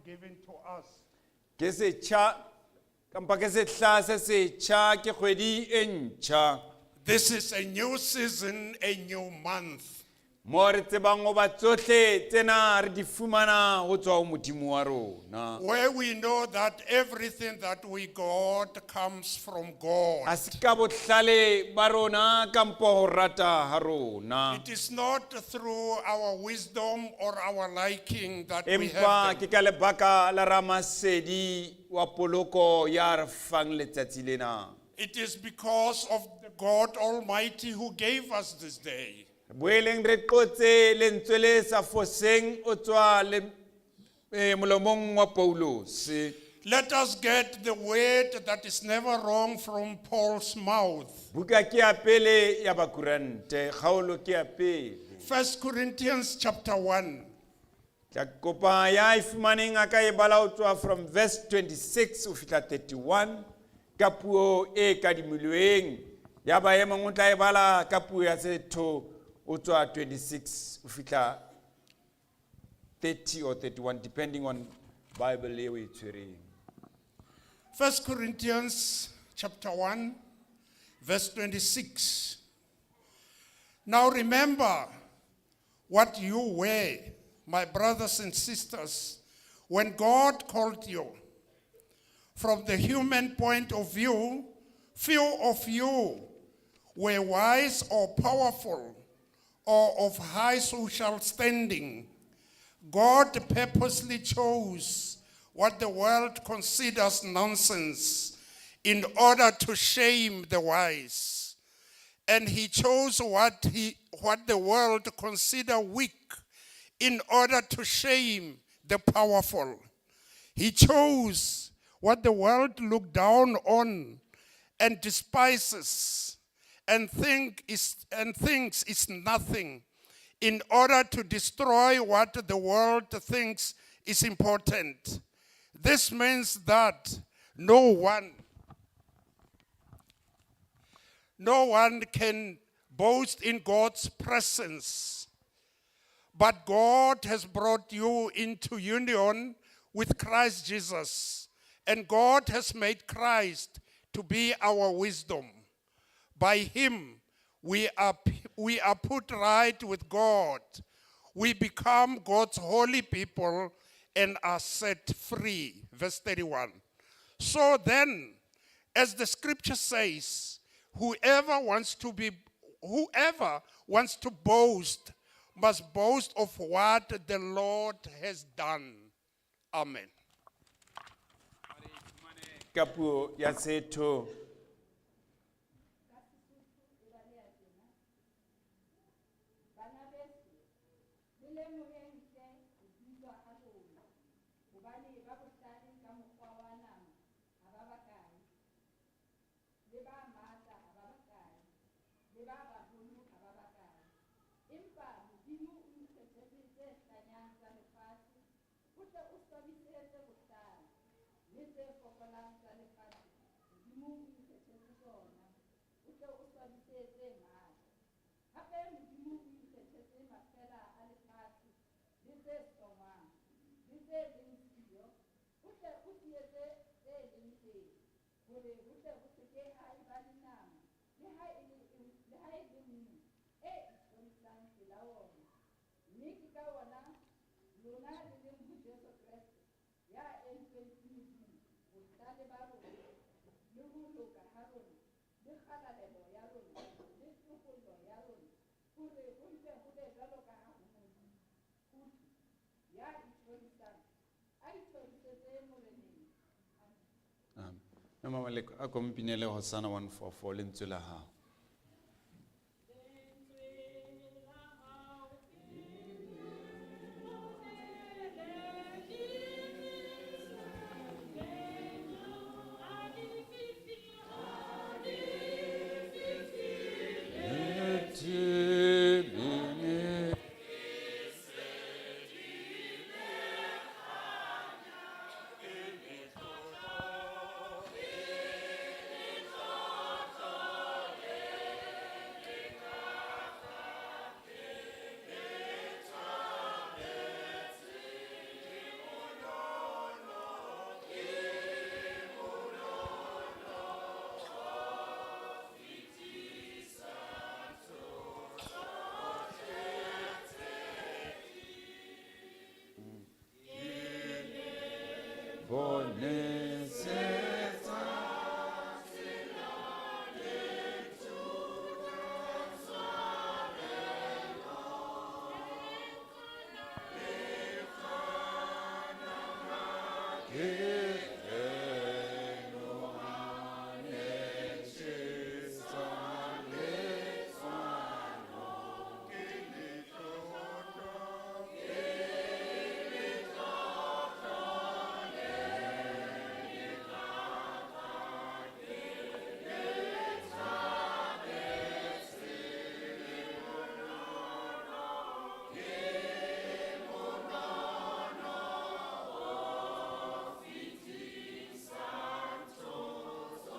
given to us. Ke setjha kampa ke sehla se setjha ke kgwedi e ntjha. This is a new season, a new month. Mo re tsebang ho ba tsohle tsena re di fumana ho tswa ho Modimo wa rona. Where we know that everything that we got comes from God. A se ka bohlale ba rona kampo ho rata ha rona. It is not through our wisdom or our liking that we Empa have them. ke ka lebaka la Ramasedi wa poloko ya re fang letsatsi lena. It is because of the God Almighty who gave us this day. Boeleng re qotse lentswe le sa foseng o tswa le molomong wa Paulus. Let us get the word that is never wrong from Paul's mouth. Buka ke ya pele ya Bakorinte, kgaolo ke ya pele. 1 Corinthians chapter 1. Tla kopa ya e fumaneng a ka e bala ho tswa from verse 26 ho fihla 31 ka puo e kadimilweng. Ya ba e mong o tla e bala ka puo ya setho o tswa 26 ho fihla 30 or 31 depending on Bible eo e tshwereng. 1 Corinthians chapter 1 verse 26. Now remember what you were, my brothers and sisters, when God called you. From the human point of view, few of you were wise or powerful or of high social standing. God purposely chose what the world considers nonsense in order to shame the wise. And he chose what the world consider weak in order to shame the powerful. He chose what the world looked down on and despises and thinks is nothing in order to destroy what the world thinks is important. This means that no one can boast in God's presence. But God has brought you into union with Christ Jesus, and God has made Christ to be our wisdom. By him, we are put right with God. We become God's holy people and are set free. Verse 31. So then, as the scripture says, whoever wants to boast must boast of what the Lord has done. Amen. Ka puo ya setho. Bana beso, le lemoheng hle ho bitswa ha lona, hobane ba bohlale ka mokgwa wa nama ha ba bakae, le ba matla ha ba bakae, le ba baholo ha ba bakae. Empa Modimo o ikgethetse tse hlanyang tsa lefatshe, o tle o swabise tse bohlale, mme tse fokolang tsa lefatshe Modimo o ikgethetse tsona, o tle o swabise tse matla. Hape Modimo o ikgethetse mafeela a lefatshe le tse songwang, le tse leng siyo, o tle o tietse tse leng teng, hore ho tle ho se ke ha eba le nama, le ha e le le ha e le nngwe e ithorisang pela wona. Mme ke ka wona lona le leng ho Jesu Kreste, ya entsweng ke Modimo, bohlale ba rona, le ho loka ha rona, le kgalalelo ya rona, le topollo ya rona, hore ho mpe ho be jwalo ka ha ho ngodilwe, ho thwe, ya ithorisang, a ithorisetse Moreneng. Amen. Amen. Mme Mamaleko, a ko mpinele Hosanna 144 lentswe la hao. Bonesetsa.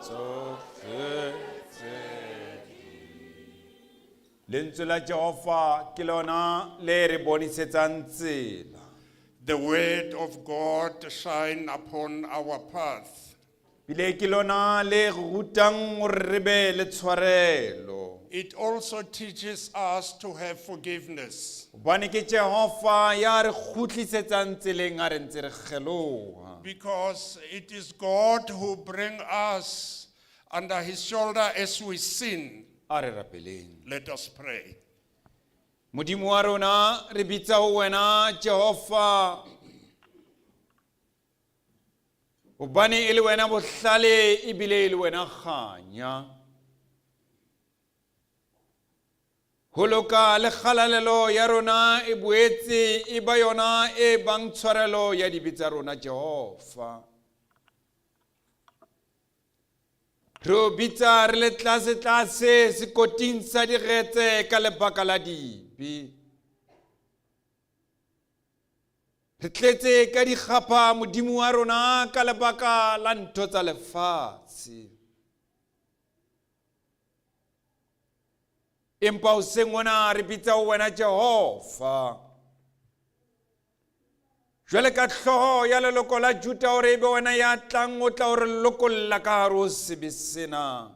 Tsohle tse Lentswe la Jehova ke lona le re bonisetsang tsela. The word of God shine upon our path. Bile ke lona le re rutang hore re be le tshwarelo. It also teaches us to have forgiveness. Hobane ke Jehova ya re kgutlisetsang tseleng ha re ntse re kgeloha. Because it is God who bring us under his shoulder as we sin. A re rapeleng. Let us pray. Modimo wa rona re bitsa ho wena Jehova. Hobane e le wena bohlale ebile e le wena kganya. Ho loka le kgalalelo ya rona e boetse e ba yona e bang tshwarelo ya dibe tsa rona Jehova. Re o bitsa re le tlase tlase sekoting sa diretse ka lebaka la dibe. Re tletse ka dikgapha Modimo wa rona ka lebaka la ntho tsa lefatshe. Empa hoseng hona re bitsa ho wena Jehova. Jwale ka hlooho ya leloko la Juda hore ebe wena ya tlang o tla o re lokolla ka hare ho sebe sena.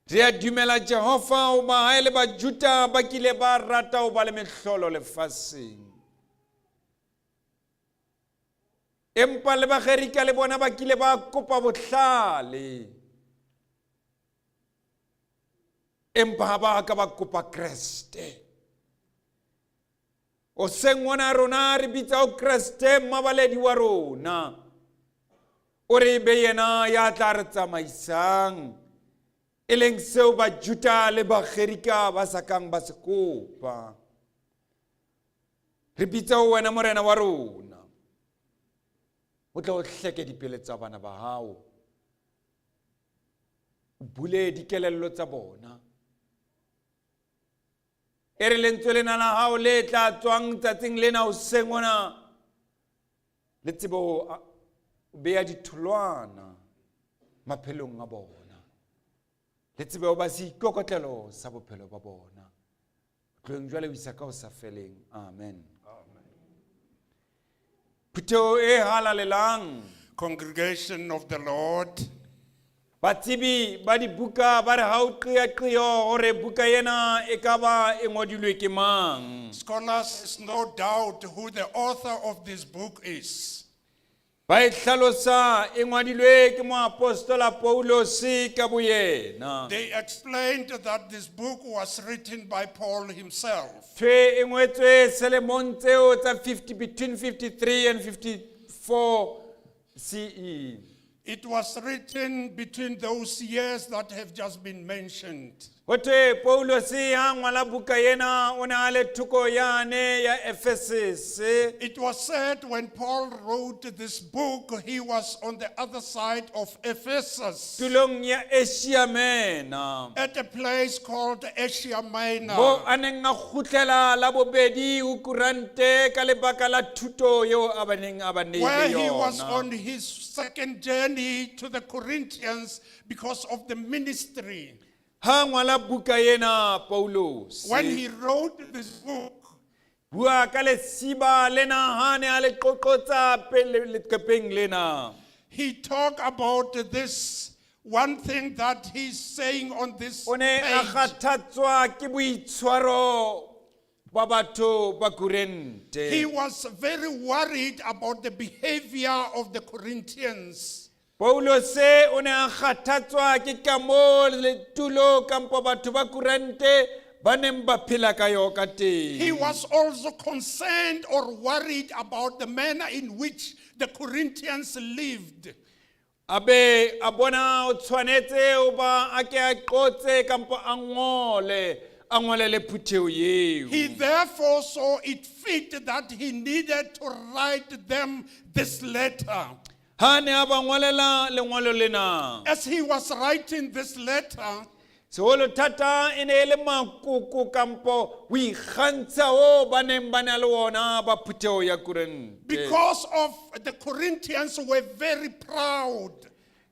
Re a dumela Jehova hoba ha e le Bajuda ba kile ba rata ho ba le mehlolo lefatsheng. Empa le Bagerika le bona ba kile ba kopa bohlale. Empa ha ba ka ba kopa Kreste. Hoseng hona rona re bitsa ho Kreste mmabaledi wa rona. O re be yena ya tla re tsamaisang. E leng seo Bajuda le Bagerika ba sa kang ba se kopa. Re bitsa ho wena Morena wa rona. O tle o hleke dipele tsa bana ba hao. O bule dikelello tsa bona. E re lentswe lena la hao le tla tswang tsatsing lena hoseng hona, le tsebe ho beha ditholwana maphelong a bona. Le tsebe ho ba seikokotlelo sa bophelo ba bona. Tloheng jwale ho isa ka ho sa feleng. Amen. Phutheho e halalelang. Congregation of the Lord. Batsebi ba dibuka ba re ha o qeaqeo hore buka ena e ka ba e ngodilwe ke mang. Scholars, it's no doubt who the author of this book is. Ba e hlalosa e ngwadilwe ke moapostola Paulus ka boyena. They explained that this book was written by Paul himself. Thwe e ngwetswe selemong tseo tsa 50, between 53 and 54 CE. It was written between those years that have just been mentioned. Ho thwe Paulus ha ngwala buka ena o ne a le thoko yane ya Ephesus. It was said when Paul wrote this book, he was on the other side of Ephesus, Tulong ya Asia Minor. at a place called Asia Minor. Mo a neng a kgutlela la bobedi ho Kurante ka lebaka la thuto eo a ba neng a ba neile Where he was yona. on his second journey to the Corinthians because of the ministry. Ha ngwala buka ena Paulus. When he wrote this book, Bua ka lesiba lena ha ne a le qoqotsa pele leqepheng lena. he talked about this one thing that he's saying on this O ne a page. kgathatswa ke boitshwaro ba batho ba He Korinte. was very worried about the behavior of the Corinthians. Paulus o ne a kgathatswa ke ka moo letulo kampo batho ba Korinte ba neng ba phela ka yo ka He teng. was also concerned or worried about the manner in which the Corinthians lived. A be a bona o tshwanetse o ba a ke a qotse kampo a ngole a ngolele phutheo eo. He therefore saw it fit that he needed to write them this letter. Ha ne a ba ngolela lengolo lena. As he was writing this letter, Seholo thata e ne e le makoko kampo ho ikgantsha o ba neng ba na le ona ba phutheo ya Korinte. because of the Corinthians were very proud.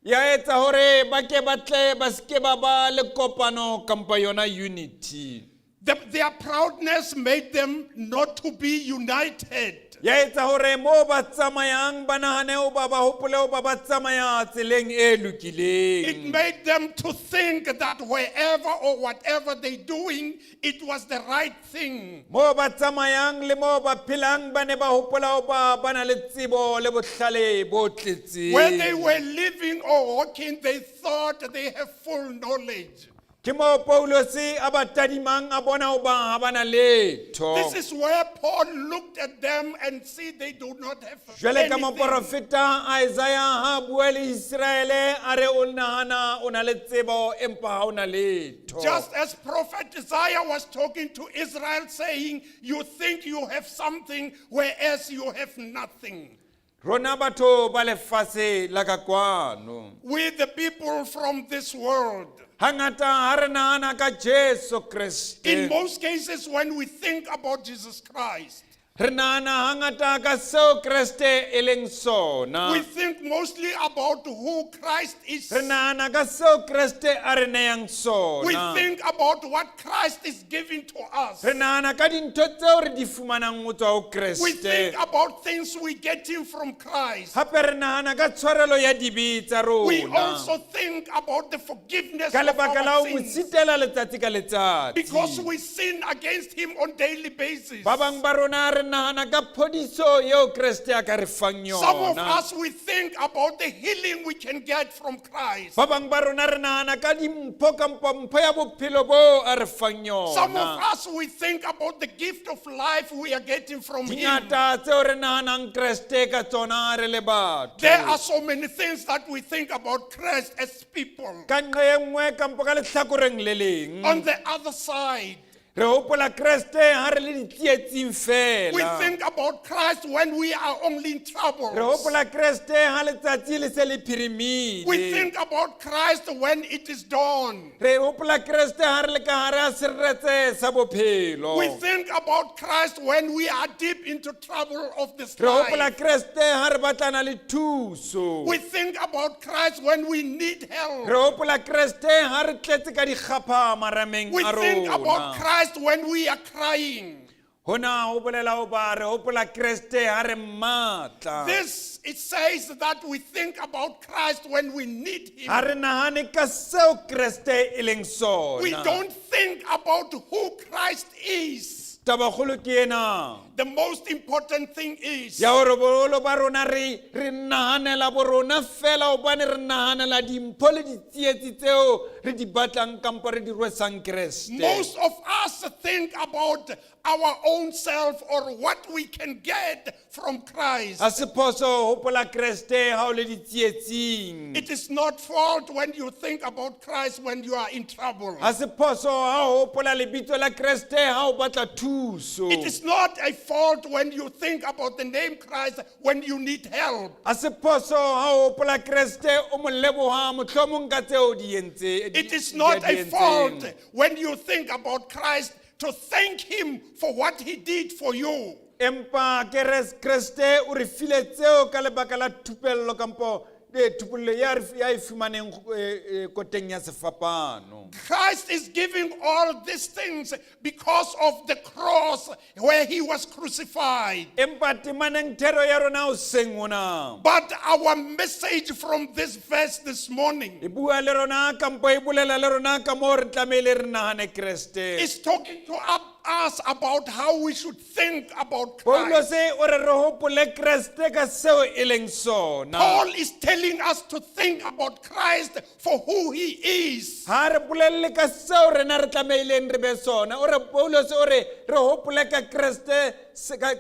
Ya etsa hore ba ke ba tle ba seke ba ba le kopano kampo yona unity. Their proudness made them not to be united. Ya etsa hore moo ba tsamayang ba nahane ho ba ba hopole ho ba ba tsamaya tseleng e It lokileng. made them to think that wherever or whatever they're doing, it was the right thing. Moo ba tsamayang le moo ba phelang ba ne ba hopola ho ba ba na le tsebo le bohlale bo Where they tletseng. were living or walking, they thought they have full knowledge. Ke moo Paulus a ba tadimang a bona ho ba ha ba na letho. This is where Paul looked at them and see they do not have Jwale ka anything. moporofeta Isaiah ha a bua le Israele a re o nahana o na le tsebo empa ha o na letho. Just as Prophet Isaiah was talking to Israel, saying, "You think you have something, whereas you have nothing." Rona batho ba lefatshe la ka kwano. We, the people from this world, Hangata ha re nahana ka Jesu in Kreste. most cases, when we think about Jesus Christ, Re nahana hangata ka seo Kreste e leng sona. we think mostly about who Christ is. Re nahana ka seo Kreste a re neyang We sona. think about what Christ is giving to us. Re nahana ka dintho tseo re di fumanang ho tswa ho We Kreste. think about things we getting from Christ. Hape re nahana ka tshwarelo ya dibe tsa We rona. also think about the forgiveness Ka of lebaka la our ho mo sins sitela letsatsi ka letsatsi. because we sin against him on daily basis. Ba bang ba rona re nahana ka phodiso eo Kreste a ka re fang Some of yona. us, we think about the healing we can get from Christ. Ba bang ba rona re nahana ka dimpho kampo mpho ya bophelo bo a re fang Some of yona. us, we think about the gift of life we are getting from Di him. ngata tseo re nahanang Kreste ka tsona re le batho. There are so many things that we think about Christ as people. Ka nqa e nngwe kampo ka lehlakoreng le leng. On the other side, Re hopola Kreste ha re le ditsietsing we fela. think about Christ when we are only in Re trouble. hopola Kreste ha letsatsi le se le phirimile. We think about Christ when it is dawn. Re hopola Kreste ha re le ka hara seretse sa bophelo. We think about Christ when we are deep into trouble of this Re hopola life. Kreste ha re batlana le thuso. We think about Christ when we need Re help. hopola Kreste ha re tletse ka dikgapha marameng We a think about rona. Christ when we are crying. Hona ho bolela hoba re hopola Kreste ha re mmatla. This, it says that we think about Christ when we need him. Ha re nahane ka seo Kreste e leng We sona. don't think about who Christ is. Tabakgolo ke ena. The most important thing is Ya hore boholo ba rona re re nahanela bo rona fela hobane re nahanela dimpho le ditsietsi tseo re di batlang kampo re di rwesang Kreste. most of us think about our own self or what we can get from Christ. Ha se phoso ho hopola Kreste ha o le ditsietsing. It is not fault when you think about Christ when you are in trouble. Ha se phoso ha o hopola lebitso la Kreste ha o batla thuso. It is not a fault when you think about the name Christ when you need help. Ha se phoso ha o hopola Kreste o mo leboha mohlomong ka tseo di entse. It is not di a fault entseng. when you think about Christ to thank him for what he did for you. Empa Kreste o re file tseo ka lebaka la thupello kampo thupello ya re ya e fumaneng koteng ya sefapano. Christ is giving all these things because of the cross where he was crucified. Empa temaneng thero ya rona hoseng hona. But our message from this verse this morning E bua le rona kampo e bolela le rona ka moo re tlamehile re nahane Kreste. is talking to us about how we should think about Christ. Paulose o re re hopole Kreste ka seo e leng sona. Paul is telling us to think about Christ for who he is. Ha re bolelle ka seo rena re tlamehileng re be sona. O re Paulose o re re hopole ka Kreste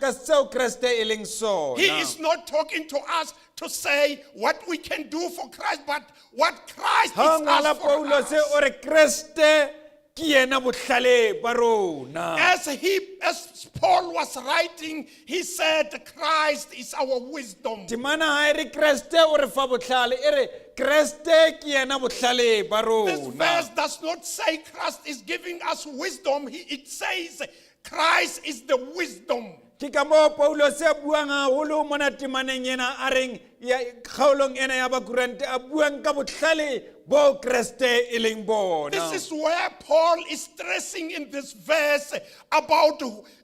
ka seo Kreste e leng sona. He is not talking to us to say what we can do for Christ, but what Christ Ha is ngwala us for Paulose us. o re Kreste ke yena bohlale ba rona. As Paul was writing, he said, Christ is our wisdom. Temana ha e re Kreste o re fa bohlale, e re Kreste ke yena bohlale ba This rona. verse does not say Christ is giving us wisdom. It says Christ is the wisdom. Ke ka moo Paulose a buang haholo mona temaneng ena a reng kgaolong ena ya Bakorinte a buang ka bohlale bo Kreste e leng bona. This is where Paul is stressing in this verse about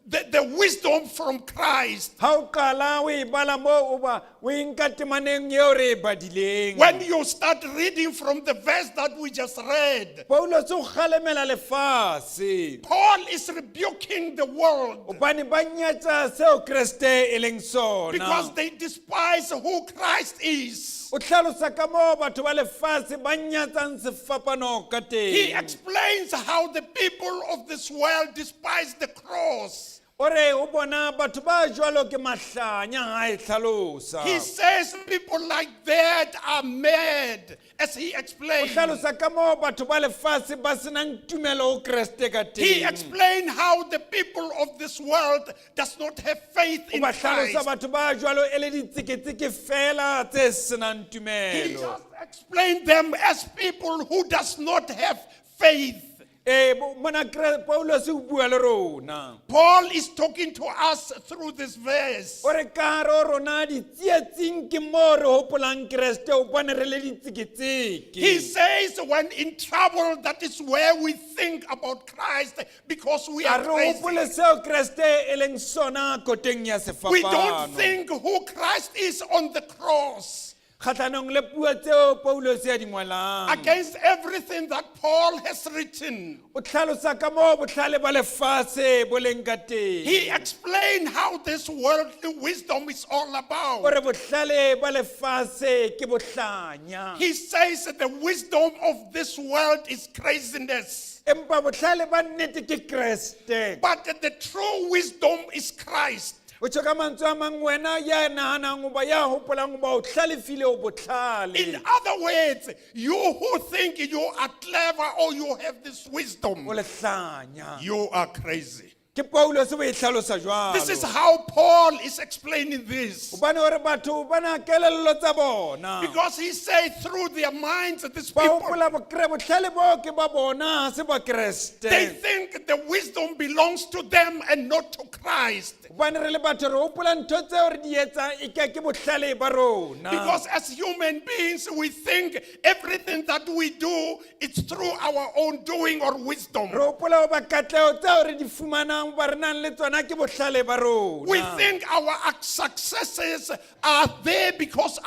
the wisdom from Christ. Ha o qala o e bala moo o ba o e nka temaneng eo re e badileng. When you start reading from the verse that we just read, Paulose o kgalemela lefatshe. Paul is rebuking the world Hobane ba nyatsa seo Kreste e leng sona. because they despise who Christ is. O hlalosa ka moo batho ba lefatshe ba nyatsang sefapano ka He teng. explains how the people of this world despise the cross. O re o bona batho ba jwalo ke mahlanya ha e hlalosa. He says people like that are mad, as he O explains. hlalosa ka moo batho ba lefatshe ba senang tumelo ho Kreste ka He teng. explained how the people of this world does not have faith O in ba hlalosa Christ. batho ba jwalo e le ditseketseke fela tse senang He tumelo. just explained them as people who does not have faith. Ee, mona Paulus o bua le rona. Paul is talking to us through this verse. O re ka hare ho rona ditsietsing ke moo re hopolang Kreste hobane re le ditseketseke. He says when in trouble, that is where we think about Christ because we A are re crazy. hopole seo Kreste e leng sona koteng ya We don't sefapano. think who Christ is on the cross. Kgahlanong le puo tseo Paulus a di ngwalang. Against everything that Paul has written. O hlalosa ka moo bohlale ba lefatshe bo leng ka teng. He explained how this worldly wisdom is all O about. re bohlale ba lefatshe ke bohlanya. He says that the wisdom of this world is craziness. Empa bohlale ba nnete ke Kreste. But the true wisdom is Christ. O tjho ka mantswe a mang wena ya nahanang hoba ya hopolang hoba o hlalefile o bohlale. In other words, you who think you are clever or you have this wisdom, O lehlanya. you are crazy. Ke Paulus o e hlalosa jwalo. This is how Paul is explaining this. Hobane hore batho ba na kelello tsa bona. Because he said through their minds, these Ba people, hopola bohlale bo ke ba bona ha se ba Kreste. they think the wisdom belongs to them and not to Christ. Hobane re le batho re hopola ntho tseo re di etsang e ka ke bohlale ba rona. Because as human beings, we think everything that we do, it's through our own doing or wisdom. Re hopola hoba katleho tseo re di fumanang hoba re nang le tsona ke bohlale ba rona. We think our successes are there because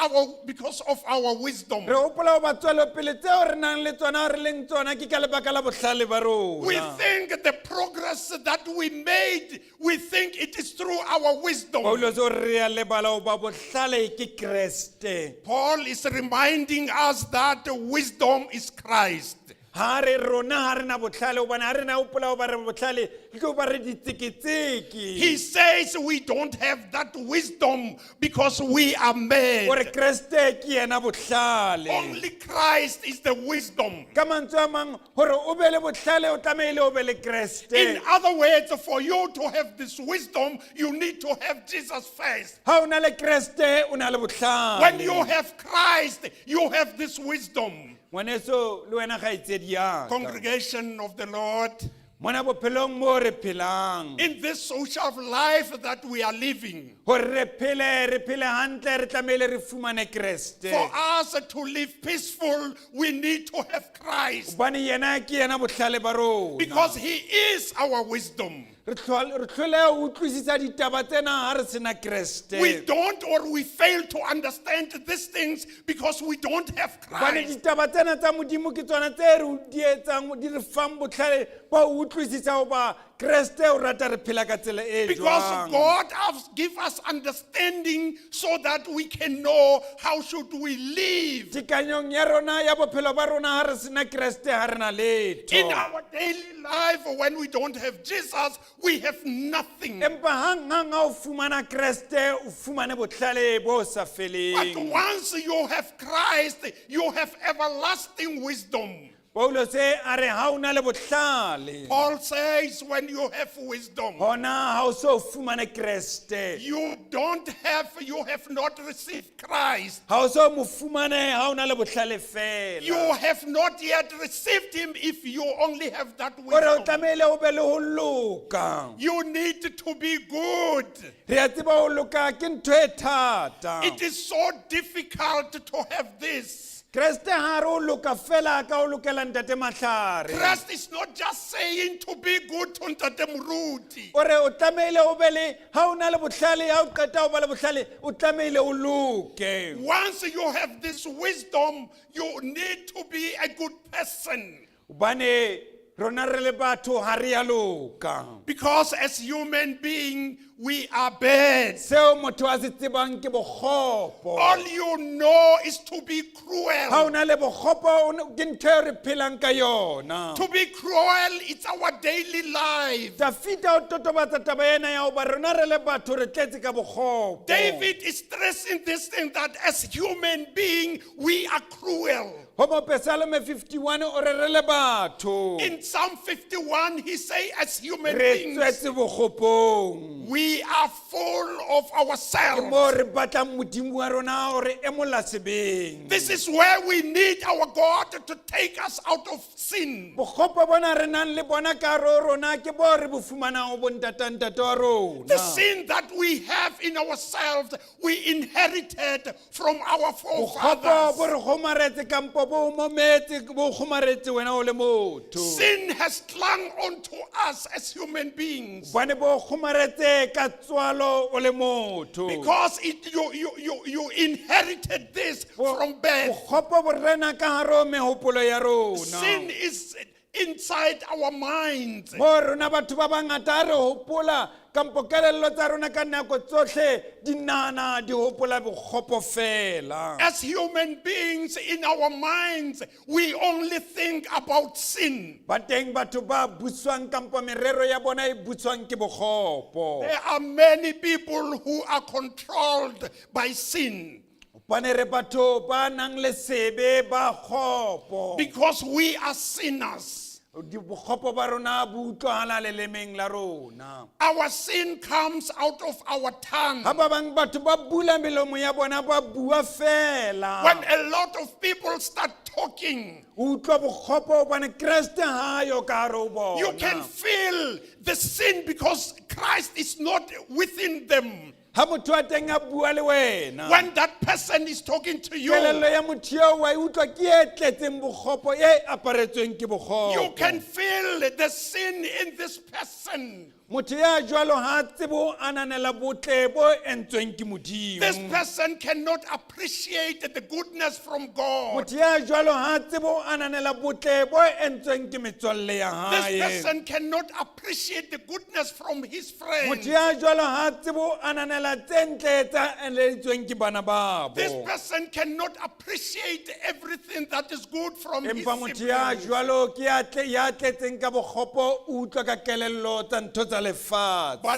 of our wisdom. Re hopola hoba tswelopele tseo re nang le tsona re leng tsona ke ka lebaka la bohlale ba We rona. think the progress that we made, we think it is through our wisdom. Paulus o re a lebala hoba bohlale ke Kreste. Paul is reminding us that wisdom is Christ. Ha re rona ha re na bohlale hobane ha re na hopola hoba re bohlale ke hoba re ditseketseke. He says we don't have that wisdom because we are O re mad. Kreste ke yena bohlale. Only Christ is the wisdom. Ka mantswe a mang hore o be le bohlale o tlamehile o be le Kreste. In other words, for you to have this wisdom, you need to have Jesus first. Ha o na le Kreste o na le bohlale. When you have Christ, you have this wisdom. Ngwaneso le wena kgaitsedi ya ka. Congregation of the Lord, Mona bophelong mo re phelang. in this social life that we are living, Hore re phele, re phele hantle, re tlamehile re fumane Kreste. for us to live peaceful, we need to have Christ Hobane yena ke yena bohlale ba rona. because He is our wisdom. Re hloleha ho utlwisisa ditaba tsena ha re sena Kreste. We don't or we fail to understand these things because we don't have Hobane Christ. ditaba tsena tsa Modimo ke tsona tse re di etsang, di re fang bohlale ba ho utlwisisa hoba Kreste o rata re phela ka tsela e Because jwang. God has give us understanding so that we can know how should we live. Tekanyong ya rona ya bophelo ba rona ha re sena Kreste ha re na letho. In our daily life, when we don't have Jesus, we have nothing. Empa hang-hang ha o fumana Kreste o fumane bohlale bo sa But feleng. once you have Christ, you have everlasting wisdom. Paulus a re ha o na le bohlale. Paul says, when you have wisdom, Hona ha o so fumane Kreste. you don't have, you have not received Christ. Ha o so mo fumane ha o na le bohlale fela. You have not yet received him if you only have that O re o wisdom. tlamehile o be le ho loka. You need to be good. Re a tseba ho loka ke ntho e thata. It is so difficult to have this. Kreste ha re o loka fela ka o lokela ntate Mahlare. Christ is not just saying to be good to Ntate Moruti. O re o tlamehile o be le ha o na le bohlale ha o qeta ho ba le bohlale o tlamehile o loke. Once you have this wisdom, you need to be a good person. Hobane rona re le batho ha re a loka. Because as human beings, we are bad. Seo motho a se tsebang ke bokgopo. All you know is to be Ha cruel. o na le bokgopo o ke ntho eo re phelang ka yona. To be cruel, it's our daily life. Dafita o totobatsa taba ena ya hoba rona re le batho re tletse ka bokgopo. David is stressing this thing that as human beings, we are cruel. Ho Mopesalome 51 o re re le batho. In Psalm 51, he say, as human Re beings, tswetse bokgopong. we are full of Ke ourselves. mo re batlang Modimo wa rona o re emolla sebeng. This is where we need our God to take us out of sin. Bokgopo bona re nang le bona ka hare ho rona ke bo re bo fumanang ho bontatantate wa rona. The sin that we have in ourselves, we inherited from our Bokgopo bo forefathers. re kgomaretse kampo bo mometse bo kgomaretse wena o le motho. Sin has clung onto us as human beings Hobane bo kgomaretse ka tswalo o le motho. because you inherited this from birth. Bokgopo bo rena ka hare ho mehopolo ya rona. Sin is inside our minds. Mo rona batho ba bangata ha re hopola kampo kelello tsa rona ka nako tsohle di nahana di hopola bokgopo fela. As human beings, in our minds, we only think about sin. Ba teng batho ba buswang kampo merero ya bona e buswang ke bokgopo. There are many people who are controlled by sin Hobane re batho ba nang le sebe ba kgopo. because we are sinners. Bokgopo ba rona bo utlwahala lelemeng la rona. Our sin comes out of our tongue. Ha ba bang batho ba bula melomo ya bona ba bua fela. When a lot of people start talking, O utlwa bokgopo hobane Kreste ha yo ka hare ho you can bona. feel the sin because Christ is not within them. Ha motho a teng a bua le wena. When that person is talking to you, Kelello ya motho eo wa e utlwa ke e tletseng bokgopo e aparetsweng ke you bokgopo. can feel the sin in this person. Motho ya jwalo ha a tsebe ho ananela botle bo entsweng ke This Modimo. person cannot appreciate the goodness from God. Motho ya jwalo ha a tsebe ho ananela botle bo entsweng ke metswalle ya This hae. person cannot appreciate the goodness from his Motho friends. ya jwalo ha a tsebe ho ananela tse ntle tsa eleditsweng ke bana babo. This person cannot appreciate everything that is good from his Empa motho ya siblings. jwalo ke ya tletseng ka bokgopo o utlwa ka kelello tsa ntho tsa But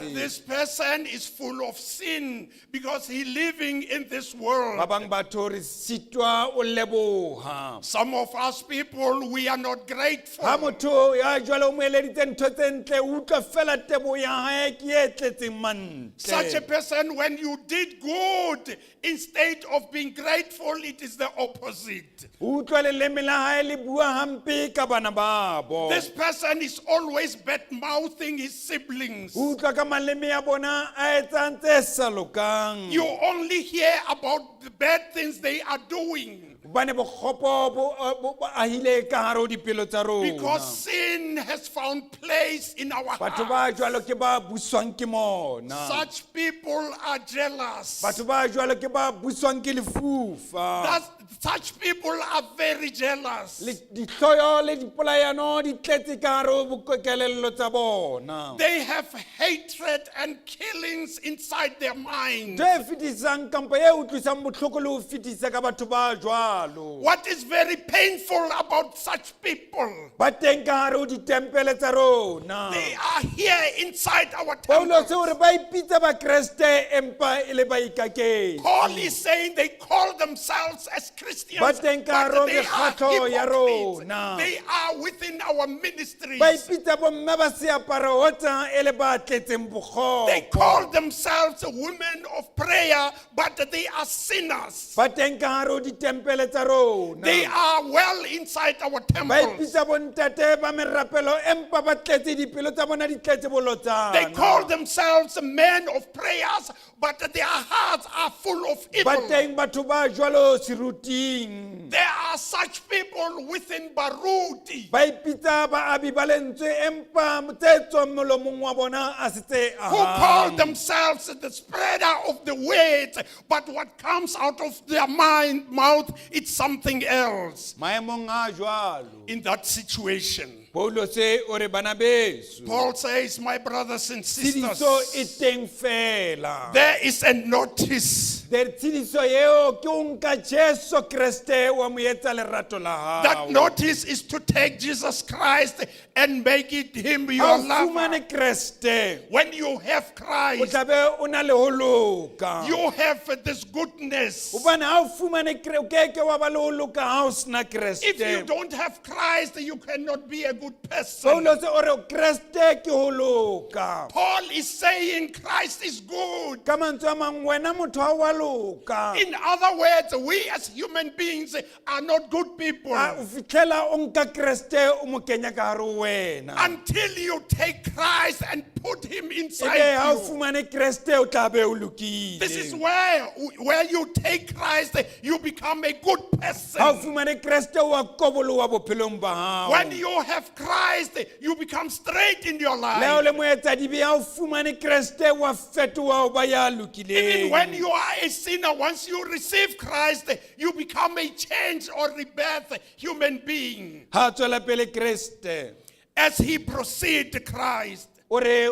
lefatshe. this person is full of sin because he living in this world. Ba bang batho re sitwa o leboha. Some of us people, we are not grateful. Ha motho ya jwalo o mo eleditse ntho tse ntle o utlwa fela teboho ya hae ke e tletseng Such a mantle. person, when you did good, instead of being grateful, it is the opposite. O utlwa leleme la hae le bua hampe ka bana babo. This person is always bad mouthing his siblings. O utlwa ka maleme a bona a etsang tse sa lokang. You only hear about the bad things they are doing. Hobane bokgopo bo ahile ka hare ho dipelo tsa rona. Because sin has found place in our Batho heart. ba jwalo ke ba buswang ke mona. Such people are jealous. Batho ba jwalo ke ba buswang ke lefufa. Such people are very jealous. Le dihloyo le dipolayano di tletse ka hare ho kelello tsa bona. They have hatred and killings inside their mind. Ntho e fetisang kampo e utlwisang botlhoko le ho fetisa ka batho ba jwalo. What is very painful about such people? Ba teng ka hare ho ditempele tsa rona. They are here inside our Paulus temple. o re ba ipitsa bakreste empa e le baikaketsi. Paul is saying they call themselves as Christians, Ba teng ka but hare ho they are mekgatlo ya hypocrites. rona. They are within our ministries. Ba ipitsa bomme ba seaparo ho tsa e le ba tletseng They bokgopo. call themselves women of prayer, but they are sinners. Ba teng ka hare ho ditempele tsa rona. They are well inside our Ba temples. ipitsa bontate ba merapelo empa ba tletse dipelo tsa bona di tletse They bolotsana. call themselves men of prayers, but their hearts are full of Ba evil. teng batho ba jwalo seruting. There are such people within Baruti Ba ipitsa baabi ba lentswe empa tse tswang molomong wa bona a se tse who call ahang. themselves the spreader of the words, but what comes out of their mind, mouth, it's something else. Maemong a jwalo. In that situation, Paulus o re bana beso. Paul says, My brothers and sisters, Tshidiso e teng fela. there is a notice. The tshidiso eo ke o nka Jesu Kreste wa mo etsa lerato la That hao. notice is to take Jesus Christ and make it him Ha your o lover. fumane Kreste, When you have o Christ, tla be o na le ho loka. you have this goodness. Hobane ha o fumane o keke wa ba le ho loka ha o sena If you Kreste. don't have Christ, you cannot be a good person. Paulus o re Kreste ke ho loka. Paul is saying Christ is good. Ka mantswe a mang wena motho ha wa loka. In other words, we as human beings are not good people A o fitlhela o nka Kreste o mo kenya ka hare ho wena. until you take Christ and put him Ebe inside ha o you. fumane Kreste o tla be o lokile. This is where you take Christ, you become a good Ha o person. fumane Kreste o a koboloha bophelong ba hao. When you have Christ, you become straight in your Le ha o life. le moetsadibe ha o fumane Kreste wa fetoha o ba ya Even lokileng. when you are a sinner, once you receive Christ, you become a changed or rebirth human being. Ha tswela pele Kreste. As he proceed Christ, O re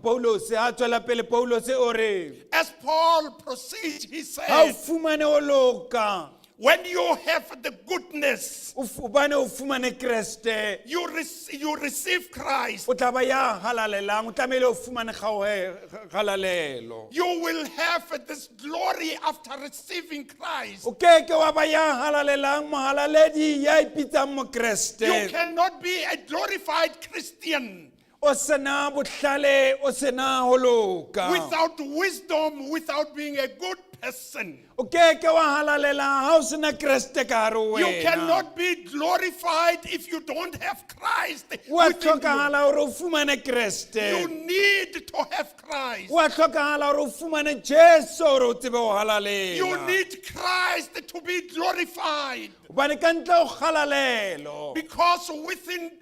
Paulus ha tswela pele Paulus o re as Paul proceeds, he ha o says, fumane o loka when you have the goodness, hobane o fumane Kreste you receive Christ, o tla ba ya halalelang o tlamehile o fumane kgalalelo. you will have this glory after receiving Christ. O keke wa ba ya halalelang mohalaledi ya ipitsang You mokreste. cannot be a glorified Christian O sena bohlale o sena ho loka. without wisdom, without being a good person. O keke wa halalela ha o sena Kreste ka hare ho You wena. cannot be glorified if you don't have Christ Wa within you. hlokahala hore o fumane You Kreste. need to have Christ. Wa hlokahala hore o fumane Jesu hore o tsebe ho You halalela. need Christ to be glorified Hobane ka ntle ho kgalalelo because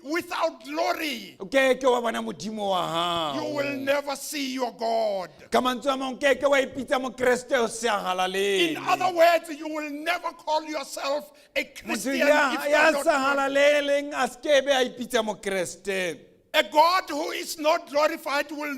without glory o keke wa bona Modimo wa you hao. will never see your God. Ka mantswe a mang o keke wa ipitsa mokreste o se a In halalele. other words, you will never call yourself a Motho Christian ya if you ya are not sa halaleleng a se ke be a ipitsa mokreste. A God who is not glorified will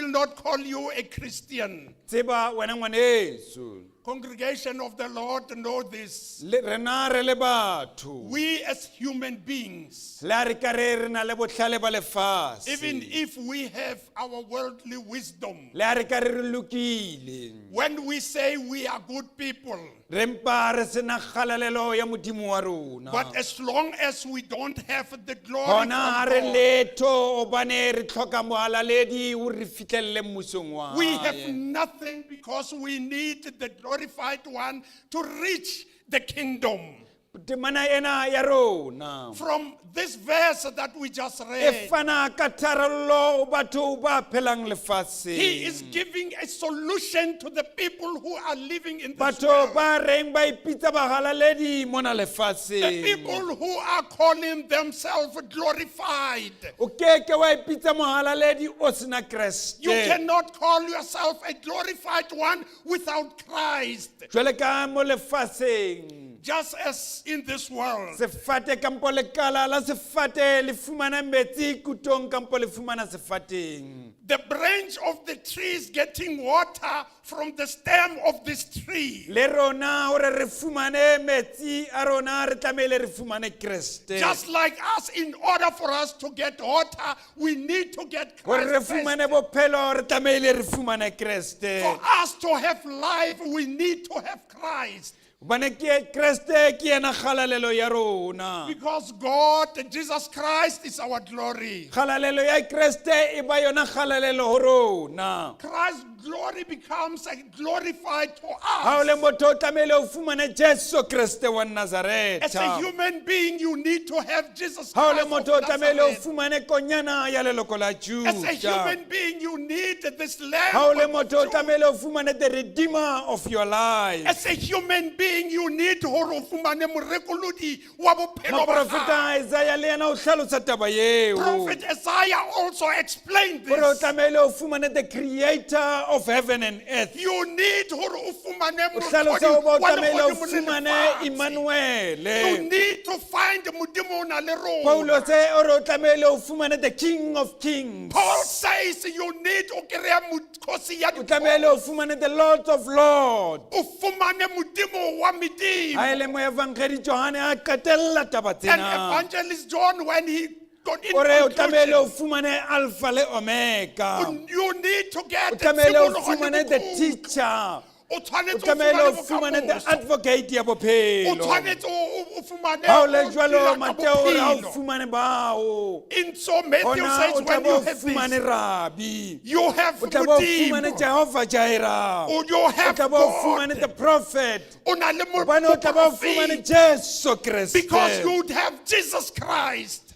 not call you a Christian. Tseba wena ngwaneso. Congregation of the Lord know this. Le rena re le batho. We as human beings, Le ha re ka re re na le bohlale ba lefatshe. even if we have our worldly wisdom, Le ha re ka re re lokile. when we say we are good people, Re mpa re sena kgalalelo ya Modimo wa rona. but as long as we don't have the glory Hona ha from re God, letho hobane re tlhoka mohalaledi o re fihlelle mmusong wa we have hae. nothing because we need the glorified one to reach the kingdom. Temana ena ya rona From this verse that we just e read, fana ka tharollo ho batho ba phelang he is lefatsheng. Giving a solution to the people who are living in this Batho world. Ba reng ba ipitsa bahalaledi mona The lefatsheng. people who are calling themselves glorified. O keke wa ipitsa mohalaledi o sena Kreste. You cannot call yourself a glorified one without Christ. Jwale ka mo lefatsheng Just as in this world, sefate kampo lekala la sefate le fumana metsi kutong kampo le fumana sefateng. The branch of the tree is getting water from the stem of this tree. Le rona hore re fumane metsi a rona re tlamehile re fumane Kreste. Just like us, in order for us to get water, we need to get Hore re Christ first. fumane bophelo re tlamehile re fumane Kreste. For us to have life, we need to have Christ. Hobane ke Kreste ke yena kgalalelo ya rona. Because God, Jesus Christ, is our glory. Kgalalelo ya Kreste e ba yona kgalalelo ho rona. Christ's glory becomes a glorified to Ha o le us. motho o tlamehile o fumane Jesu Kreste wa As a Nazaretha. Human being, you need to have Jesus Ha o le Christ motho o of tlamehile o Nazareth. fumane konyana ya leloko la As a Juda. human being, you need this lamb Ha o le of motho o Judah. tlamehile o fumane the redeemer of your life. As a human being, you need hore o fumane morekolodi wa bophelo ba hao. Moprofeta Isaiah le yena o hlalosa taba eo. Prophet Isaiah also explained Hore o this. tlamehile o fumane the creator of heaven and earth. You need hore o fumane O hlalosa mohlodi hoba o wa tlamehile o lehodimo le fumane lefatshe. Emmanuel. You need to find Modimo o na le rona. Paulus o re o tlamehile o fumane the King of Kings. Paul says you need o kry-a kgosi ya O tlamehile o fumane the Lord of Lords. o fumane Modimo wa medimo. Ha e le moevangedi Johane a qetella taba And tsena. Evangelist John, when he got in O re o tlamehile o conclusion, fumane Alpha le Omega. you need to get O tlamehile o tshimologo le fumane the bokhutlo. teacher. O tshwanetse O o tlamehile o fumane fumane the bokamoso. advocate ya O bophelo. tshwanetse o fumane Ha o le o jwalo phela ka Mateo o re ha o bophelo. fumane bao. In so Matthew Hona says o when tla be you o have fumane this, Rabi. you have O tla be o fumane Modimo. Jehovah Jireh. O you O have tla be o fumane God. the prophet. O na le Hobane o tla be o fumane moporofeta. Jesu Kreste. Because you would have Jesus Christ.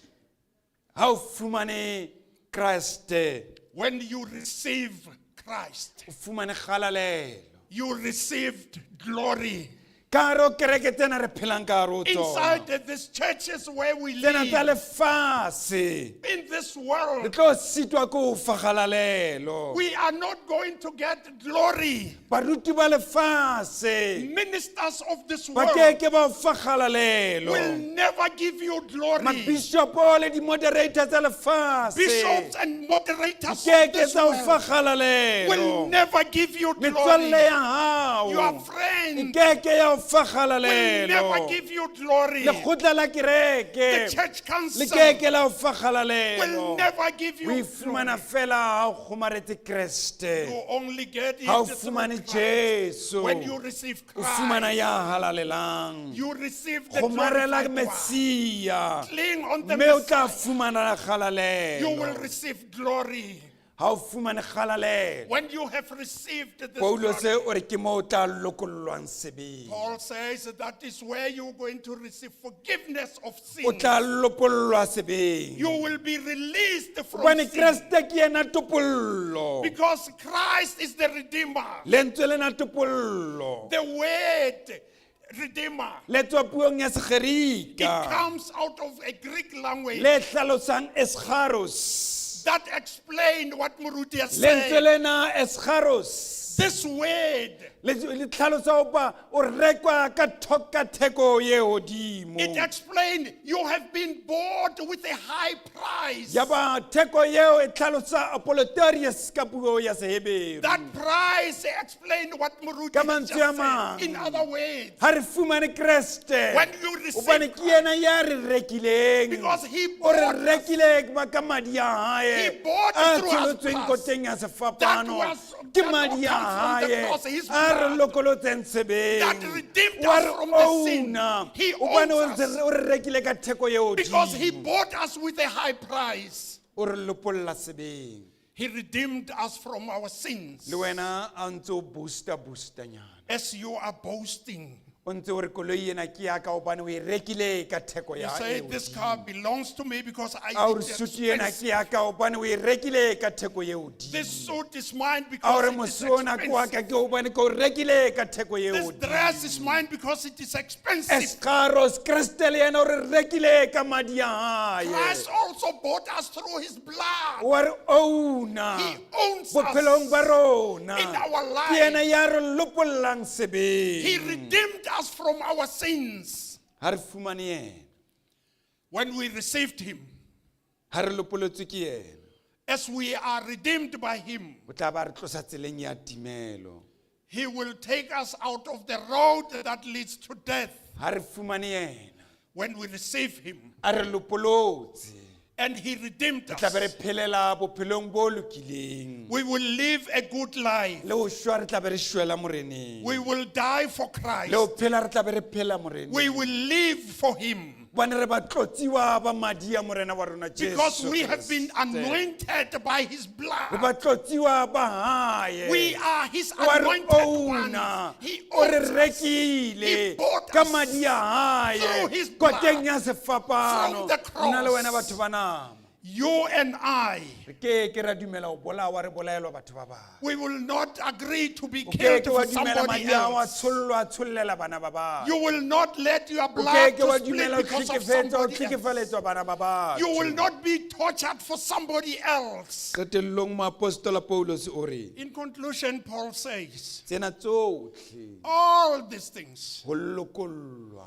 Ha o fumane Kreste, When you receive Christ, o fumane kgalalelo. You received glory. Ka hare ho kereke tsena re phelang ka hare ho tsona. Inside these churches where we Tsena tsa live, lefatshe. In this Re world, tlo sitwa ke ho fa kgalalelo. We are not going to get glory. Baruti ba lefatshe Ministers of this ba world keke ba o fa will kgalalelo. Never give you glory. Mabishopo le di-moderator tsa lefatshe Bishops and moderators of keke this tsa o fa world kgalalelo. Will never give you Metswalle glory. ya Your hao e friend keke ya o fa will never kgalalelo. Give you glory. Lekgotla la The kereke church le council keke la o fa will kgalalelo. Never give O e you fumana glory. fela ha o kgomaretse Kreste. You only get it Ha o through fumane Christ. Jesu When you receive o fumana Christ, ya halalelang. You receive the Kgomarela glorified one. Messia Cling on the mme o tla Messiah. fumana You will kgalalelo. Receive glory. Ha o fumane kgalalelo. When you have received this Paulus glory, o re ke moo o tla lokollwang sebeng. Paul says that is where you're going to receive forgiveness of O sin. tla lopollwa sebeng. You will be released from Hobane sin. Kreste ke yena topollo. Because Christ is the Redeemer. Lentswe lena topollo The word Redeemer, le tswa puong ya it Segerika comes out of a Greek language le hlalosang escharos. That explained what Moruti has Lentswe said. lena escharos This word, le tlhalosa hoba o rekwa ka ka theko ye hodimo. It explained you have been bought with a high price. Ya ba theko eo e tlhalosa apoloterius ka puo ya Seheberu. That price explained what Moruti Ka has mantswe a just said. mang. In other words, Ha re fumane Kreste When you receive hobane ke yena ya re rekileng. Because he O re bought us. rekile ba ka madi a hae He bought a through us tsholotsweng price. koteng ya sefapano. That was- Ke that madi a comes from the hae cross, his a re blood. lokolotseng sebeng. That redeemed Wa us re from the sin. owna He hobane o owns ntse us. o re rekile ka theko ye Because he hodimo. Bought us with a high price. O re lopolla sebeng. He redeemed us from our sins. Le wena a ntse o booster boostanyana As you are boasting, O ntse o re koloi ena ke ya ka hobane o e rekile ka theko You ya say e this hodimo. car belongs to me because I A o re it's sutu ena expensive. ke ya ka hobane o e rekile ka theko e hodimo. This suit is mine A o because re it is mose ona ke wa expensive. ka ke hobane ke o rekile ka theko e This hodimo. dress is mine because it is expensive. Escaros Kreste le yena o re rekile ka madi a hae. Christ also bought us through his blood. Wa re owna He owns bophelong ba us. rona. in our life. Ke yena ya re lopollang He sebeng. redeemed us from our sins Ha re fumane yena, when we received him. ha re lopolotswe ke yena, As we are redeemed by him, o tla ba re tlosa tseleng ya timelo. he will take us out of the road that leads to death Ha re fumane yena, when we receive him. a re lopolotse. And he redeemed Re tla be re us. phelela bophelong bo lokileng. We will live a good life. Le ho shwa re tla be re shwela moreneng. We will die for Christ. Le ho phela re tla be re phela moreneng. We will live for him. Hobane re batlotsiwa ba madi a morena wa rona Because Jesu we have been Kreste. anointed by his Re blood. batlotsiwa ba hae. We are his Wa re anointed owna. ones. He O re owns us. He rekile bought ka us madi a through hae his blood. koteng ya sefapano. From the cross. Nna le wena batho ba nama. You and I, Re ke ke ra dumela ho bolawa re bolaelwa batho ba bang. we will not agree to be O ke killed ke wa for dumela somebody madi a hao a else. tshollwa a tshollela bana ba bang. You will not let your O blood ke ke wa to split dumela ho because of hlekefetswa ho somebody else. hlekefaletswa bana ba batho. You will not be tortured for somebody else. Qetellong moapostola Paulus o re In conclusion, Paul says, tsena tsohle all these things ho lokollwa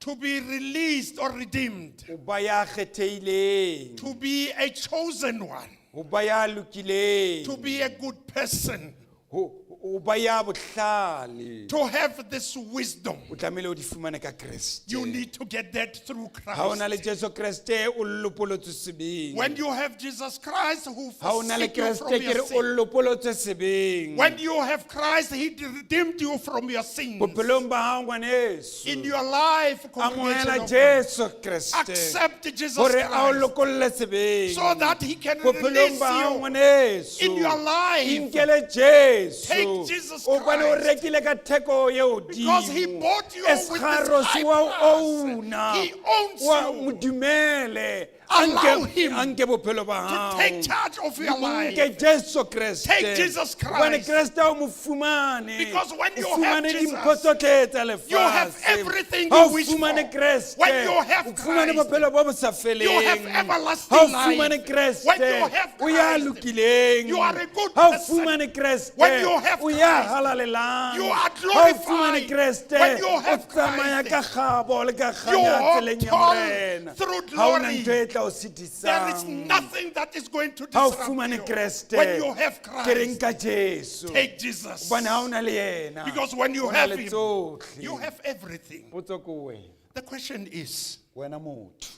to be released or redeemed, o ba ya kgethehileng to be a chosen one, ho ba ya lokileng to be a good person, ho ba ya bohlale to have this wisdom. o tlamehile o di fumane ka Kreste You need to get that through ha o na le Christ. Jesu Kreste o lopolotswe sebeng When you have Jesus Christ who ha o na le forsook you Kreste from ke your re o sin. lopolotswe sebeng When you have Christ, He redeemed you from your sins. bophelong ba hao ngwaneso In your life, congregation amohela of God, Jesu Kreste accept Jesus hore a o Christ lokolle sebeng so that He can bophelong release ba hao you ngwaneso in your life. inkele Jesu Take Jesus Hobane o Christ. rekile ka theko e Because He hodimo bought you with this Escharos high wa o price. owna He owns wa you. mo dumele Allow Anke- him anke bophelo ba To hao take charge of your life. nke Jesu Kreste Take Jesus Christ. Hobane Kreste o mo fumane Because when O you have fumane Jesus, dimpho tsohle tsa you have lefatshe everything Ha you o wish fumane for. Kreste When you have o fumane Christ, bophelo bo bo sa feleng you have everlasting Ha o life. fumane Kreste When you have o ya Christ, lokileng you are a good Ha o person. fumane Kreste When you have o ya Christ, halalelang you are Ha o glorified. fumane Kreste When you o have tsamaya Christ, ka kgabo le ka you kganya walk tseleng ya tall Morena through Ha o na glory. ntho e tla o There is sitisang nothing that is going to ha o disrupt fumane you. Kreste When you have ke reng Christ, ka Jesu take Jesus. hobane ha o na le yena Because when you o na have le him, tsohle you have everything. potso ko wena The question is, wena motho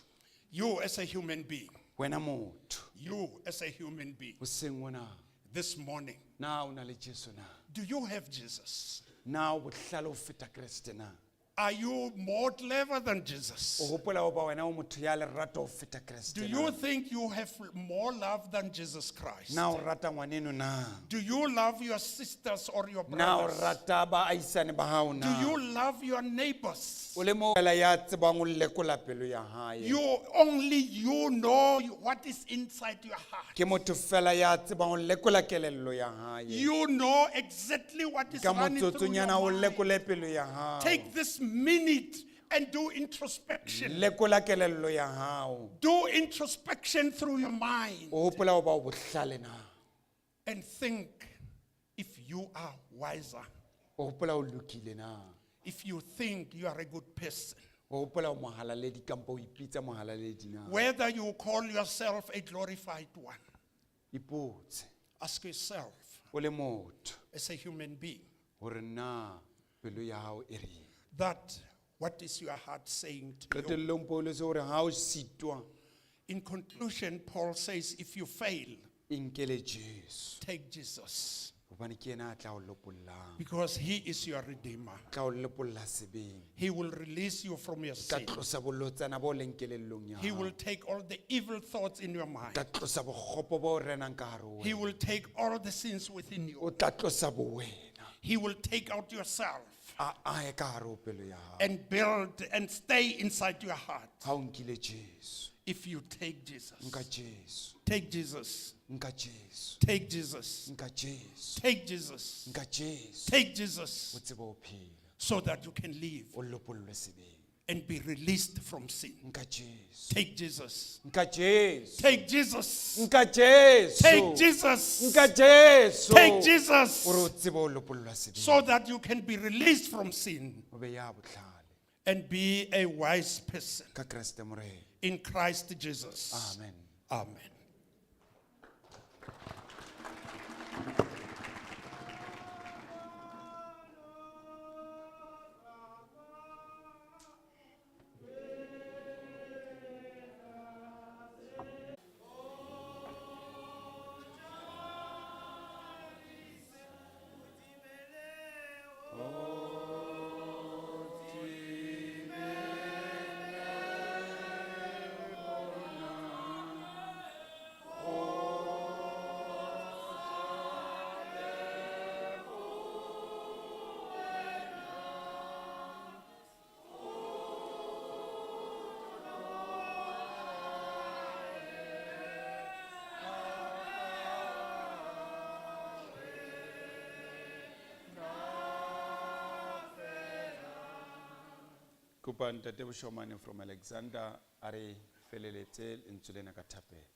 you as a human being, wena motho you as a human being, hoseng ona this morning, na o na le Jesu na do you have Jesus? na o bohlale ho feta Kreste na Are you more clever than Jesus? o hopola ho ba wena o motho ya lerato ho feta Kreste Do na you think you have more love than Jesus Christ? na o rata ngwaneno na Do you love your sisters or your na o brothers? rata baahisane ba hao Do na you love your neighbors? o le mo fela ya tsebang ho lekola pelo ya hae You only you know what is inside your heart. ke motho fela ya tsebang ho lekola kelello ya hae You know exactly what is ka running through your motsotsonyana o mind. lekole pelo ya hao Take this minute and do introspection. lekola kelello ya hao Do introspection through your mind o hopola ho ba o bohlale na and think if you are wiser, o hopola o lokile na if you think you are a good person. o hopola o mohalaledi kampo o ipitsa mohalaledi na Whether you call yourself a glorified one, ipotse ask yourself o le motho as a human being hore na pelo ya hao e reng that what is your heart saying to you? qetellong Paulus o re ha o sitwa In conclusion, Paul says, if you fail, inkele Jesu take Jesus hobane ke yena a tla o lopollang because he is your redeemer. tla o lopolla sebeng He will release you from your tla sin. tlosa bolotsana bo leng kelellong ya He hao will take all the evil thoughts in your mind. tla tlosa bokgopo bo renang ka hare ho He wena will take all the sins within you. o tla tlosa bowena He will take out yourself A ahe ka hare ho pelo ya hao. and build and stay inside your heart Ha o nkile Jesu. if you take Jesus. Nka Jesu. Take Jesus. Nka Jesu. Take Jesus. Nka Jesu. Take Jesus. Nka Jesu. Take Jesus O tsebe ho phela. so that you can live O lopollwe sebeng. and be released from sin. Nka Jesu. Take Jesus. Nka Jesu. Take Jesus. Nka Jesu. Take Jesus. Nka Jesu. Take Jesus Hore o tsebe ho lopollwa sebeng. so that you can be released from sin O be ya bohlale. and be a wise person Ka Kreste Morena. in Christ Jesus. Amen. Amen. Kopa ntate Boshomane from Alexander a re feleletse lentswe lena ka thapelo.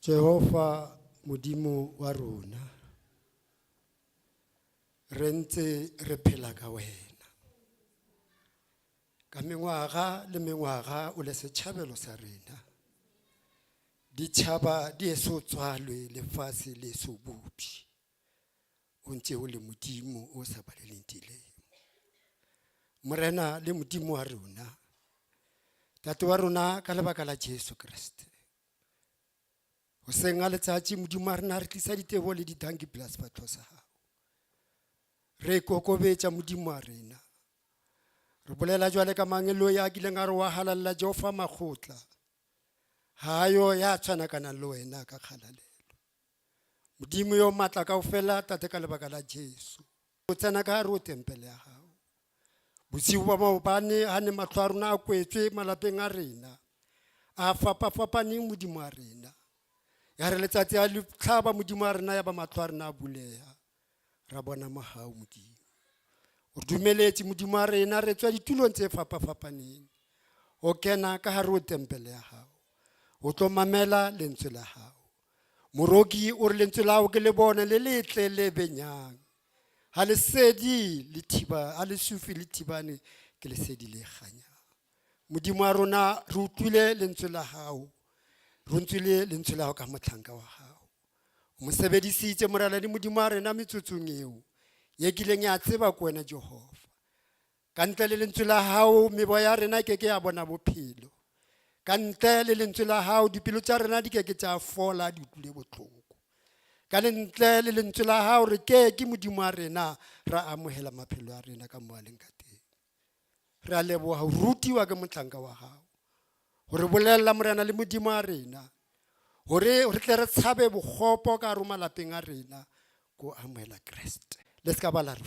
Jehova Modimo wa rona re ntse re phela ka wena ka mengwaga le mengwaga o le setšhabelo sa rena ditšhaba di eso tswalwe lefase le eso bopše o ntse o le Modimo o sa baleleng dilemo Morena le Modimo wa rona Tate wa rona ka lebaka la Jesu Kriste hoseng a letsatsi Modimo wa rena re tlisa ditebo le ditanki pela sefatlho sa gago re kokobetša Modimo wa rena re bolela jwale ka mangeloi a kileng a re wa halalla Jehova makgotla ha yo ya tshwanakanang le wena ka kgalalelo Modimo yo matla kaofela tate ka lebaka la Jesu o tsena ka hare ho tempele ya hao bosiu ba maobane ha ne mahlo a rona a kwetswe malapeng a rena a fapafapaneng Modimo wa rena ya re letsatsi a le tlhaba Modimo wa rena ya ba mahlo a rena a buleha ra bona mohau Modimo o re dumeletse Modimo wa rena re tswa ditulong tse fapafapaneng o kena ka hare ho tempele ya hao o tlo mamela lentswe la hao moroki o re lentswe la hao ke le bone le letle le benyang ha lesedi le thiba ha lesufi le thibane ke lesedi le kganyang Modimo wa rona re utlwile lentswe la hao re utlwile lentswe la hao ka mohlanka wa hao o mo sebedisitse morena le Modimo wa rena metsotsong eo ye kileng ya tseba ke wena Jehova ka ntle le lentswe la hao meboya ya rena e keke ya bona bophelo ka ntle le lentswe la hao dipelo tša rena di keke tša fola di utlwile bohloko ka lentle le lentswe la hao re ke ke Modimo wa rena ra amohela maphelo a rena ka mo a leng ka teng re a leboha ho rutiwa ke mohlanka wa hao hore bolella morena le Modimo wa rena hore re tle re tshabe bokgopo ka hare ho malapeng a rena ko amohela Kreste le ska ba la re